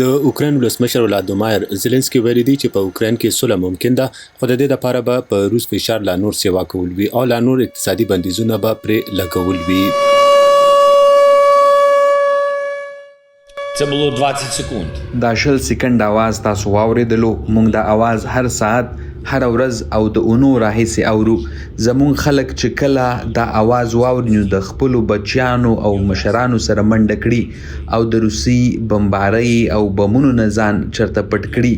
د اوکراین ولسمشر ولادومایر زیلنسکي ویلي دي چې په اوکراین کې سوله ممکن ده، خو د دې لپاره به په روس فشار لا نور سیوا کول وي او لا نور اقتصادي بندیزونه به پرې لګول وي. Це було 20 секунд. دا 20 سیکنډ اواز تاسو واورېدلو. مونږ دا اواز هر ساعت، هره ورځ او د اونو راهیسې اورو. زمونږ خلک چې کله دا اواز واوري نو د خپلو بچیانو او مشرانو سره منډه کړي او د روسي بمبارۍ او بمونو نه ځان چرته پټ کړي.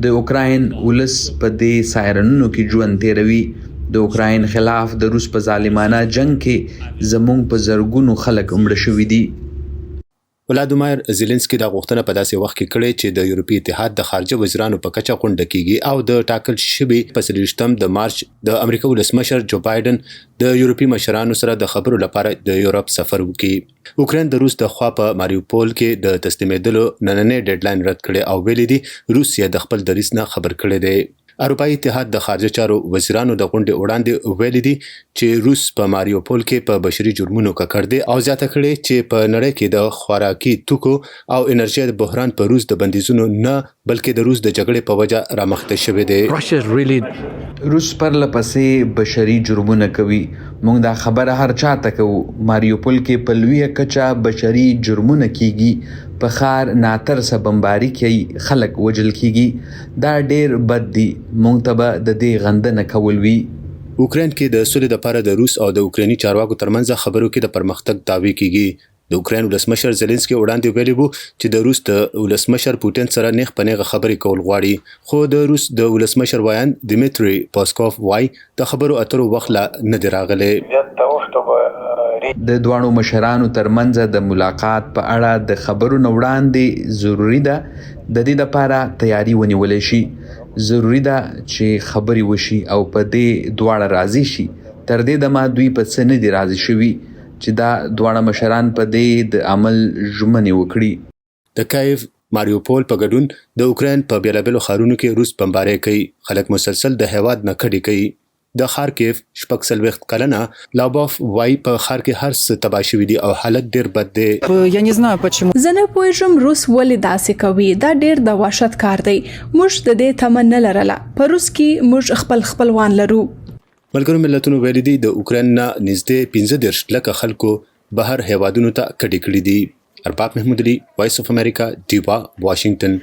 د اوکراین ولس په دې سایرنونو کې ژوند تیروي. د اوکراین خلاف د روس په ظالمانه جنګ کې زمونږ په زرګونو خلک مړه شوي دي. ولادومایر زیلنسکي دا غوښتنه په داسې وخت کې کړې چې د یورپي اتحاد د خارجه وزیرانو په کچه غونډه کیږي او د ټاکل شوي په 24 د مارچ د امریکا ولسمشر جو بایډن د یورپي مشرانو سره د خبرو لپاره د یورپ سفر وکړي. اوکراین د روس د خوا په ماریوپول کې د تسلیمېدلو نننۍ ډیډلاین رد کړې او ویلي دي روس یې د خپل دریځ نه خبر کړی دی. اروپایي اتحاد د خارجه چارو وزیرانو د غونډې وړاندې ویلي دي چې روس په ماریوپول کې په بشري جرمونو ککړ دی او زیاته کړې چې په نړۍ کې د خوراکي توکو او انرژۍ د بحران په روس د بندیزونو نه بلکې د روس د جګړې په وجه رامخته شوی دی. Russia is really روس پرله پسې بشري جرمونه کوي. موږ دا خبره هر چا ته کوو. ماریوپول کې په لویه کچه بشري جرمونه کیږي. په ښار ناترسه بمباري کوي، خلک وژل کیږي. دا ډیر بد دي. موږ ته به د دې غندنه کول وي. اوکراین کې د سولې لپاره د روس او د اوکرایني چارواکو ترمنځ خبرو کې د پرمختګ دعوې کیږي. د اوکراین ولسمشر زیلنسکي وړاندې ویلي وو چې د روس د ولسمشر پوتین سره نیغ په نیغه خبرې کول غواړي، خو د روس د ولسمشر ویاند دیمیتري پاسکوف وایي د خبرو اترو وخت لا نه دی راغلی. د دواړو مشرانو ترمنځ د ملاقات په اړه د خبرو نه وړاندې ضروري ده د دې لپاره تیاری ونیول شي. ضروري ده چې خبرې وشي او په دې دواړه راضي شي. تر دې دمه دوی په څه نه دي راضي شوي چې دا دواړه مشران په دې د عمل ژمنې وکړي. د کیف، ماریوپول په ګډون د اوکراین په بېلابېلو ښارونو کې روس بمبارۍ کوي، خلک مسلسل د هېواد نه کډې کوي. د ښار کیف 46 کلنه لاوباف وایي په ښار کې هر څه تباه شوي دي او حالت ډېر بد دی. زه نه پوهېږم روس ولې داسې کوي، دا ډېر د وحشت کار دی. موږ د دې تمه نه لرله. په روس کې موږ خپل خپلوان لرو. ملګرو ملتونو ویلي دي د اوکراین نه نږدې 35 لکه خلکو بهر هیوادونو ته کډې کړې دي. ارباب محمود علي، وایس اف امریکا، ډیوه، واشنګټن.